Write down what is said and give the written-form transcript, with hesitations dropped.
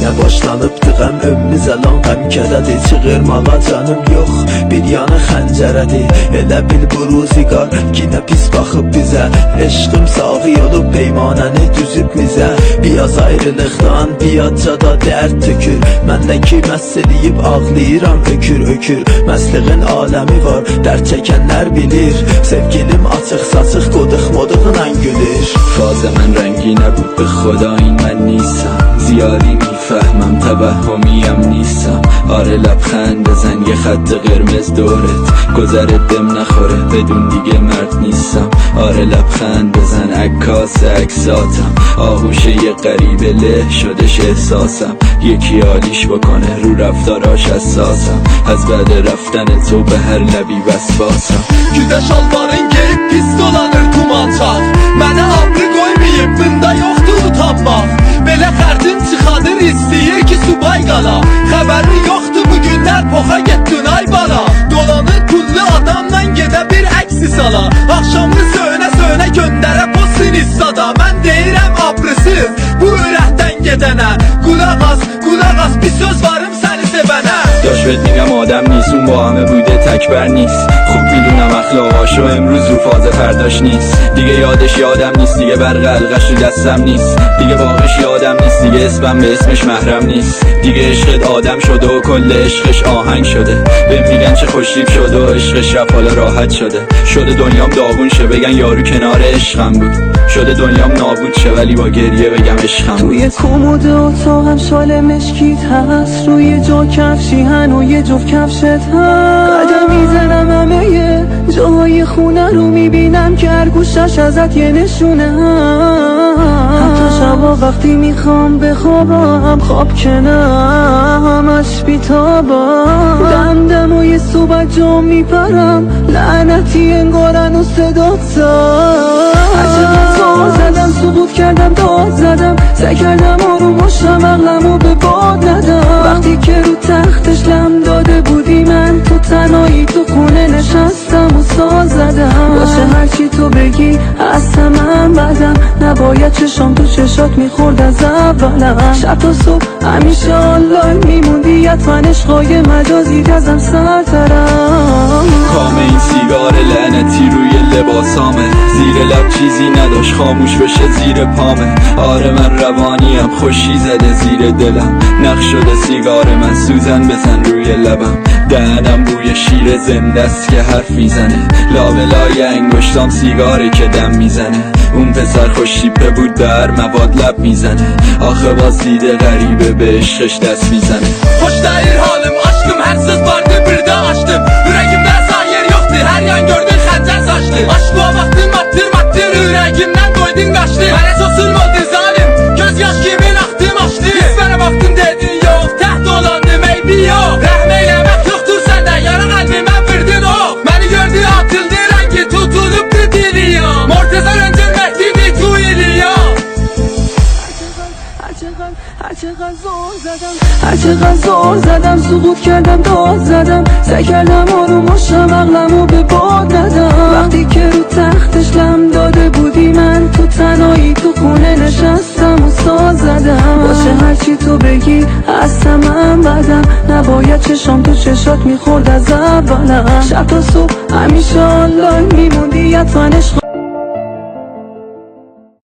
Yine başlanıbdı qəm, ömrümüz əlan qəm kədədir. Çığırmağa canım yox, bir yanı xəncərədir. Elə bil bu ruzigar yenə pis baxıb bizə. Eşqim sağı olub peymanəni düzüb mizə. Biraz ayrılıqdan piyadca da dərd tökür. Məndəki məs eləyib ağlayıram ökür ökür. Məsliğin aləmi var, dərd çəkənlər bilir. Sevgilim açıq saçıq qodıq moduğla gülür. فاز من رنگی نبود، به خدا این من نیستم. زیادی میفهمم توهمیم نیستم. آره لبخند بزن یه خط قرمز دورت، گذرت دم نخوره بدون دیگه مرد نیستم. آره لبخند بزن عکاس عکساتم، آغوش یه غریبه له شدش احساسم. یکی عالیش بکنه رو رفتاراش حساسم، از بعد رفتن تو به هر لبی وسواسم. Güdə şalvarın geyib pis dolanır tumançaq. Mənə abrı qoymayıb, bunda yoxdur utanmaq. Belə xərcin çıxadır, istəyir ki subay qala. Xəbəri yoxdur bu günlər poxa getdin ay bala. Dolanır pullu adamla gedə bir əksi sala. Axşamlı söynə söynə göndərə postin istada. Mən deyirəm abrısız bu ürəkdən gedənə. Qulaq as, qulaq as, bir söz varım səni sevənə. داش بهت میگم آدم نیست اون با همه بوده تکبر نیست. خوب میدونم اخلاقاشو امروز رو فاز فرداش نیست. دیگه یادش یادم نیست، دیگه برق حلقش رو دستم نیست. دیگه باقیش یادم نیست، دیگه اسمم به اسمش محرم نیست. دیگه عشقت آدم شده و کل عشقش آهنگ شده. به میگن چه خوشتیپ شده و عشقش رفت حالا راحت شده. شده دنیام داغون شه بگن یارو کنار عشقم بود. شده دنیام نابود شه ولی با گریه بگم عشقم بود. توی کمد اتاقم شال مشکیت هست، روی جا کفشی هن و یه جفت کفشت هست. قدم میزنم همه یه جاهای خونه رو میبینم که هر گوشش ازت یه نشونه هست. حتی شبا وقتی میخوام بخوابم خواب که نه، همش بیتابم. دمدم و یه صبح جا میپرم، لعنتی انگارن و صدات زد. هرچقدر زار زدم سقوط کردم داد زدم، سعی کردم آروم باشم عقلمو به باد ندم. وقتی که رو تختش لم داده بودی من تو تنهایی تو خونه نشستم و ساز زدم. باشه هرچی تو بگی هستم من بدم، نباید چشام تو چشات میخورد از اولم. شب تا صبح همیشه آنلاین میموندی، حتما عشقای مجازی ازم سرترم. کام این سیگار لعنتی روی لباسامه، زیر لب چیزی نداشت خاموش بشه زیر پامه. آره من روانیم خوشی زده زیر دلم، نقش شده سیگار من سوزن بزن روی لبم. دهنم بوی شیر زنده است که حرف میزنه، لابلای انگشتام سیگاره که دم میزنه. اون پسر خوشتیپه بود در مواد لب میزنه، آخه باز دیده غریبه به عشقش دست میزنه. Xoş deyil halım, aşkım hər söz vardı bir də açdım. Ürəyimdə sağ yer yoxdur, hər yan gördün xəncər saçdı. Aşkıma baxdım, attım, attım, ürəyimdən qoydun qaçdı. Mənə çox zülm oldu zalim, göz yaş kimin axdım açdı. Pis mənə baxdın dedin yox, təht olandım eybi yox. Rəhm eyləmək yoxdur səndə, yara qəlbimə vurdun ox. Məni gördü atıldı rəngi, tutulubdu dili ya. Morteza rəncin Mehdidir tu İliya. هرچقدر زور زدم، هرچقدر زور زدم سقوط کردم داد زدم، سعی کردم آروم باشم عقلمو به باد ندم. وقتی که رو تختش لم داده بودی من تو تنهایی تو خونه نشستم و ساز زدم. باشه هرچی تو بگی هستم من بدم، نباید چشام تو چشات میخورد از اولم. شب تا صبح همیشه آنلاین میموندی، حتما عشق